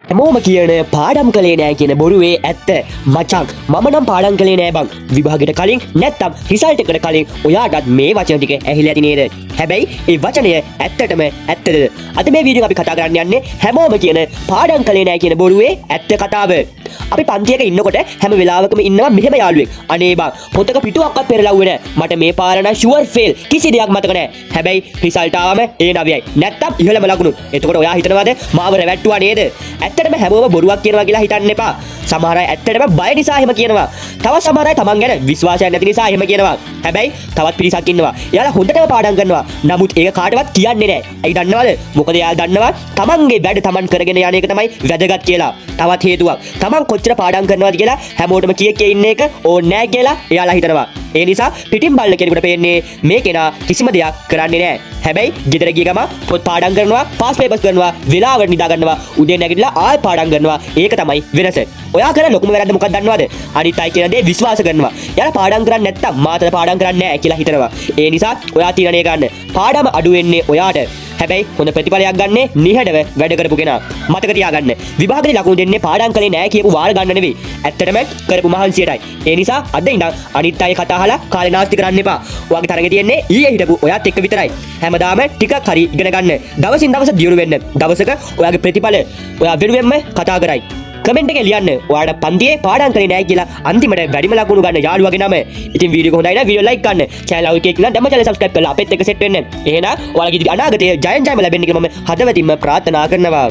හැමෝම කියන පාඩම් කළේ නෑ කියන බොරුවේ ඇත්ත. මචං, මම නම් පාඩම් කළේ නෑ බං. විභාගෙට කලින් නැත්තම් රිසල්ට් එකට කලින් ඔයාටත් මේ වචන ටික ඇහිලා ඇති නේද? හැබැයි ඒ වචනය ඇත්තටම ඇත්තද? අද මේ වීඩියෝ එක අපි කතා කරන්න යන්නේ හැමෝම කියන පාඩම් කළේ නෑ කියන බොරුවේ ඇත්ත කතාව. අපි පන්තියක ඉන්නකොට හැම වෙලාවකම ඉන්නවා මෙහෙම යාළුවෙක්. "අනේ බං, පොතක පිටුවක්වත් පෙරලව්වේ නෑ. මට මේ පාර නම් ෂුවර් ෆේල්. කිසි දෙයක් මතක නෑ." හැබැයි රිසල්ට් ආවම ඒ 9යි. නැත්තම් ඉහළම ලකුණු. එතකොට ඔයා හිතනවාද මාව රැවට්ටුවා නේද? ඇත්තටම හැමෝම බොරුවක් කියනවා කියලා හිතන්න එපා. සමහර අය ඇත්තටම බය නිසා එහෙම කියනවා. තවත් සමහර අය තමන් ගැන විශ්වාසයක් නැති නිසා එහෙම කියනවා. හැබැයි තවත් පිරිසක් ඉන්නවා. එයාලා හොඳටම පාඩම් කරනවා. නමුත් ඒක කාටවත් කියන්නේ නෑ. ඇයි දන්නවද? මොකද එයාලා දන්නවා තමන්ගේ වැඩ තමන් කරගෙන යන එක තමයි වැදගත් කියලා. තවත් හේතුවක්, තමන් කොච්චර පාඩම් කරනවද කියලා හැමෝටම කිය කිය ඉන්න එක ඕනේ නෑ කියලා එයාලා හිතනවා. ඒ නිසා පිටින් බලන කෙනෙකුට පේන්නේ මේ කෙනා කිසිම දෙයක් කරන්නේ නෑ. හැබැයි ගෙදර ගිය ගමන් පොත් පාඩම් කරනවා, පාස් පේපර්ස් කරනවා, වෙලාවට නිදා ගන්නවා, උදේ නැගිටලා ආයෙ පාඩම් කරනවා. ඒක තමයි වෙනස. ඔයා කරන ලොකුම වැරද්ද මොකක්ද දන්නවද? අනිත් අය කියන දේ විශ්වාස කරනවා. එයාලා පාඩම් කරන්නේ නැත්තම් මාතර පාඩම් කරන්නේ නෑ කියලා හිතනවා. ඒ නිසා ඔයා තීරණය ගන්න. පාඩම අඩු වෙන්නේ ඔයාට. හැබැයි හොඳ ප්‍රතිඵලයක් ගන්නේ නිහඬව වැඩ කරපු කෙනා. මතක තියාගන්න. විභාගෙදි ලකුණු දෙන්නේ පාඩම් කළේ නෑ කියපු වාර ගන්න නෙවෙයි. ඇත්තටම කරපු මහන්සියටයි. ඒ නිසා අද ඉඳන් අනිත් අය කතා අහලා කාලේ නාස්ති කරන්න එපා. ඔයාගේ තරඟේ තියෙන්නේ ඊයේ හිටපු ඔයත් එක්ක විතරයි. හැමදාම ටිකක් හරි ඉගෙන ගන්න. දවසින් දවස දියුණු වෙන්න. දවසක ඔයාගේ ප්‍රතිඵල ඔයා වෙනුවෙන්ම කතා කරයි. කමෙන්ට් එකේ ලියන්න ඔයාට පන්තියේ පාඩම් කළේ නෑ කියලා අන්තිමට වැඩිම ලකුණු ගන්න යාළුවගේ නම. ඉතින් වීඩියෝ එක හොඳයි නම් වීඩියෝ ලයික් කරන්න. චැනල් එක නම් දැන්ම චැනල් සබ්ස්ක්‍රයිබ් කරලා අපිත් එක්ක සෙට් වෙන්න. එහෙනම් ඔයාලගේ ඉදිරි අනාගතය ජයෙන් ජයම ලැබෙන්න කියලා මම හදවතින්ම ප්‍රාර්ථනා කරනවා.